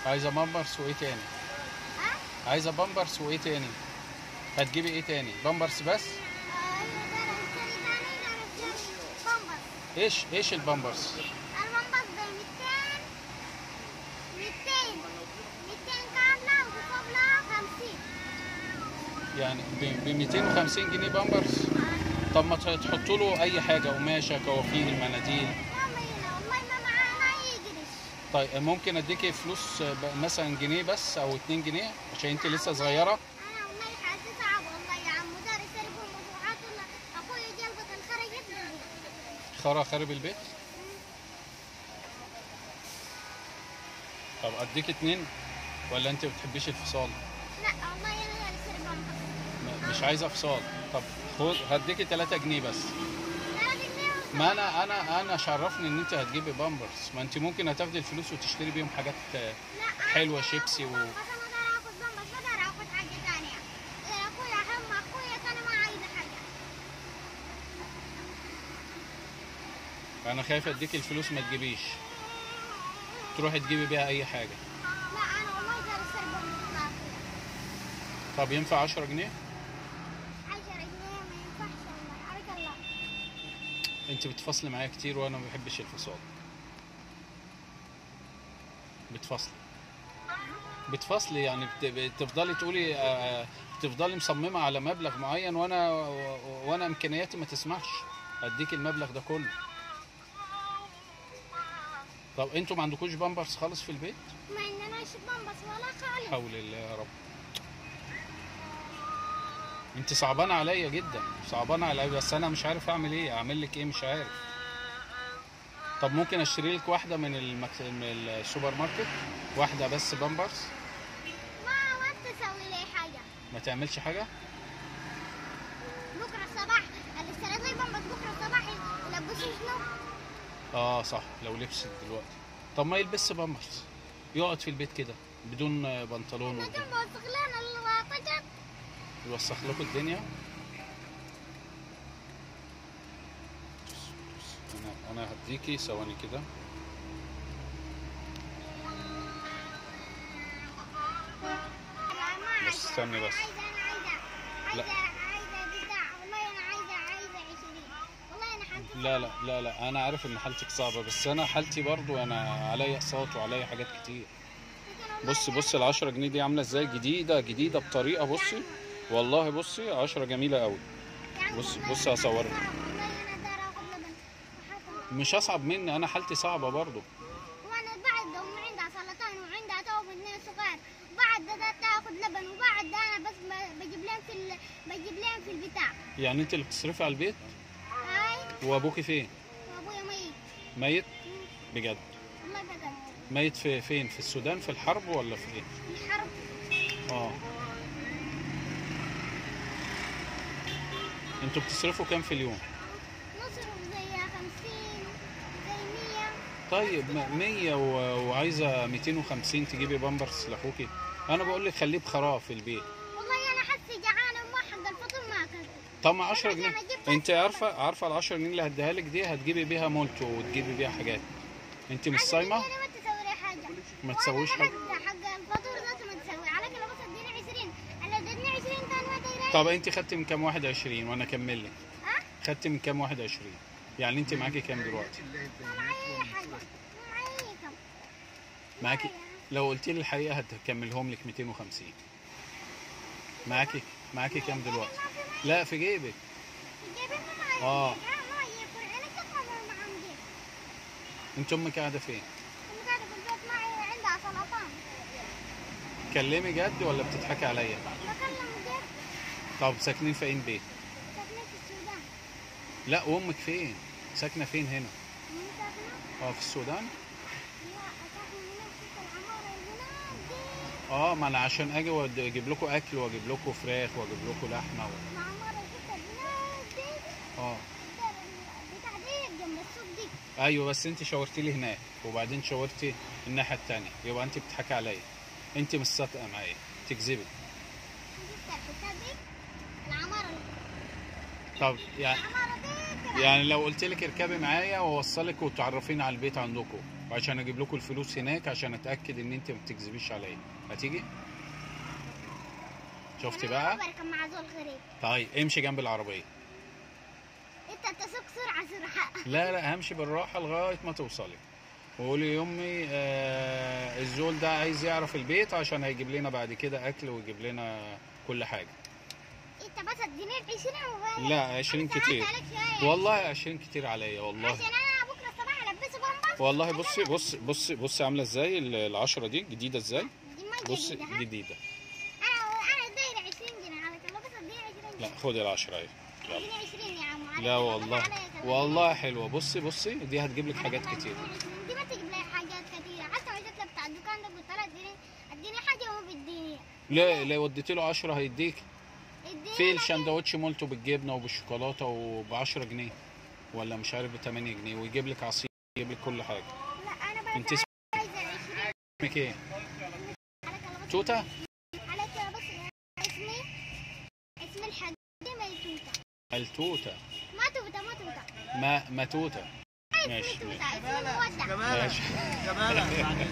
عايزه بامبرز وايه تاني؟ ها؟ عايزه بامبرز وايه تاني؟ هتجيبي ايه تاني؟ بامبرز بس؟ ايوه ده انا اشتري تاني، ده انا اشتري بامبرز. ايش البامبرز؟ البامبرز ب 200 200 كاملة وبقبلها 50. يعني ب 250 جنيه بامبرز؟ طب ما تحطوا له اي حاجة، قماشة، كوافيل، مناديل. والله ما معانا اي قرش. طيب ممكن اديكي فلوس مثلا جنيه بس او 2 جنيه عشان انت لسه صغيرة؟ انا والله حالتي صعبة والله يا عم، دار يسرقوا الموضوعات ولا اخويا جلبة الخرجت من البيت. خرب البيت؟ طب اديك 2 ولا انت ما بتحبيش الفصال؟ لا والله انا دار اشتري بامبرز. مش عايزه فصال. طب خد هديكي 3 جنيه بس. 3 جنيه؟ ما انا شرفني ان انت هتجيبي بامبرز، ما انت ممكن هتاخدي الفلوس وتشتري بيهم حاجات حلوة، شيبسي و انا اقدر اخد بامبرز، ما اقدر اخد حاجة ثانية. اخويا هم اخويا انا ما عايزه حاجة. انا خايف اديكي الفلوس ما تجيبيش، تروحي تجيبي بيها اي حاجة. لا انا والله اقدر اشتري بامبرز مع اخويا. طب ينفع 10 جنيه؟ 10 جنيه ما ينفعش والله، عليك الله. انت بتفصلي معايا كتير وانا ما بحبش الفصال. بتفصلي يعني بتفضلي تقولي، بتفضلي مصممه على مبلغ معين، وانا امكانياتي ما تسمحش اديك المبلغ ده كله. طب انتوا ما عندكوش بامبرز خالص في البيت؟ ما عندناش بامبرز ولا خالص. حول الله يا رب. انت صعبانه عليا جدا، صعبانه عليا، بس انا مش عارف اعمل ايه، اعمل لك ايه مش عارف. طب ممكن اشتري لك واحدة من السوبر ماركت، واحدة بس بامبرز؟ ما تسوي لي حاجة. ما تعملش حاجة؟ بكره الصباح اللي اشتريت لي بامبرز بكره الصباح يلبسوا شنو؟ اه صح، لو لبست دلوقتي. طب ما يلبسش بامبرز، يقعد في البيت كده بدون بنطلون. بدون بوسخ لنا الوطجت. يوسخ لكم الدنيا. انا هديكي ثواني كده. بس استني بس. عايزه عايزه بتاع والله انا عايزه 20 والله انا حالتي. لا لا لا لا، انا عارف ان حالتك صعبة، بس انا حالتي برضو، انا عليا اقساط وعليا حاجات كتير. بصي بصي ال 10 جنيه دي عامله ازاي، جديدة جديدة بطريقة. بصي والله، بصي 10 جميلة قوي. بصي بصي هصورك. مش اصعب مني، انا حالتي صعبة برضو. وانا بعد امي عندها سرطان وعندها توأم 2 صغار، وبعد ده تاخد لبن، وبعد ده انا بس بجيب لهم بجيب لهم في البتاع. يعني انت اللي بتصرفي على البيت؟ اي. وابوكي فين؟ وابويا ميت. ميت؟ بجد؟ والله بجد. ميت في فين؟ في السودان في الحرب ولا في ايه؟ في الحرب. اه. انتوا بتصرفوا كام في اليوم؟ نصرف زي 50 زي 100. طيب 100 وعايزه 250 تجيبي بامبرز لاخوكي؟ انا بقول لك خليه بخراه في البيت. والله انا حاسه جعانة وما حق الفطور ما اكلت. طب ما 10 جنيه انت عارفه ال 10 جنيه اللي هديها لك دي هتجيبي بيها مولتو وتجيبي بيها حاجات. انت مش صايمه؟ ما تسوي حاجة. ما تسويش حاجة. حق الفطور ده ما تسوي، على كده بس اديني 20، انا اديتني 20 ثاني ما تدري. طب انت خدتي من كام واحد 20 وانا اكمل لك؟ ها؟ خدتي من كام واحد 20؟ يعني انت معاكي كام دلوقتي؟ ما معايا حاجة، ما معايا كام؟ معاكي لو قلتي لي الحقيقة هتكملهم لك 250. معاكي كام دلوقتي؟ لا في جيبك. في جيبي ما معايا. اه. انت امك قاعدة فين؟ امي قاعدة في البيت معي، عندها سرطان. كلمي جد ولا بتضحكي عليا؟ بكلم جد. طب ساكنين في اين بيت؟ ساكنين في السودان. لا وامك فين؟ ساكنة فين هنا؟ امي ساكنة؟ اه في السودان؟ لا ساكنة هنا في العمارة هنا دي. اه ما انا عشان اجي واجيب لكم اكل واجيب لكم فراخ واجيب لكم لحمه العمارة الحتة هنا دي. اه بتاع دي جنب السوق دي. ايوه بس انت شاورتي لي هناك وبعدين شاورتي الناحية الثانية، يبقى انت بتضحكي عليا. انت مش صادقة معايا، تكذبي. الحتة دي العمارة. طب يعني لو قلت لك اركبي معايا واوصلك وتعرفيني على البيت عندكم، وعشان اجيب لكم الفلوس هناك عشان اتاكد ان انت ما بتكذبيش عليا، هتيجي؟ شفتي بقى؟ بركب مع زول غريب. طيب امشي جنب العربية. انت تسوق سرعة سرعة. لا لا همشي بالراحة لغاية ما توصلي. وقولي يا امي الزول ده عايز يعرف البيت عشان هيجيب لنا بعد كده اكل ويجيب لنا كل حاجة. انت بس اديني 20. لا 20 كتير والله، 20 كتير عليا والله. عشان انا بكره الصباح البسه بامبس والله. بصي بصي بصي بصي عامله ازاي ال10 دي جديدة ازاي؟ بصي جديدة. انا دايرة 20 جنيه على كده، بس اديني 20 جنيه. لا خدي ال10 اهي. اديني 20 يا عم. لا والله والله حلوة. بصي بصي دي هتجيب لك حاجات كتير. دي ما تجيب لي حاجات كتيرة، حتى لو جيت بتاع الدكان ده قلت له اديني حاجة وما بيديني. لا لو اديت له 10 هيديك. في الشندوتش مولتو بالجبنه وبالشوكولاته وب10 جنيه ولا مش عارف ب8 جنيه، ويجيب لك عصير، يجيب لك كل حاجة. لا انا بقى انت عايزه 20. اسمك ايه؟ توته؟ على كده بس. اسمي الحقيقي ملتوته. ملتوته. ما توته، ما توته، ما توته. ماشي توته. اسمي مودع. ماشي. جمالة.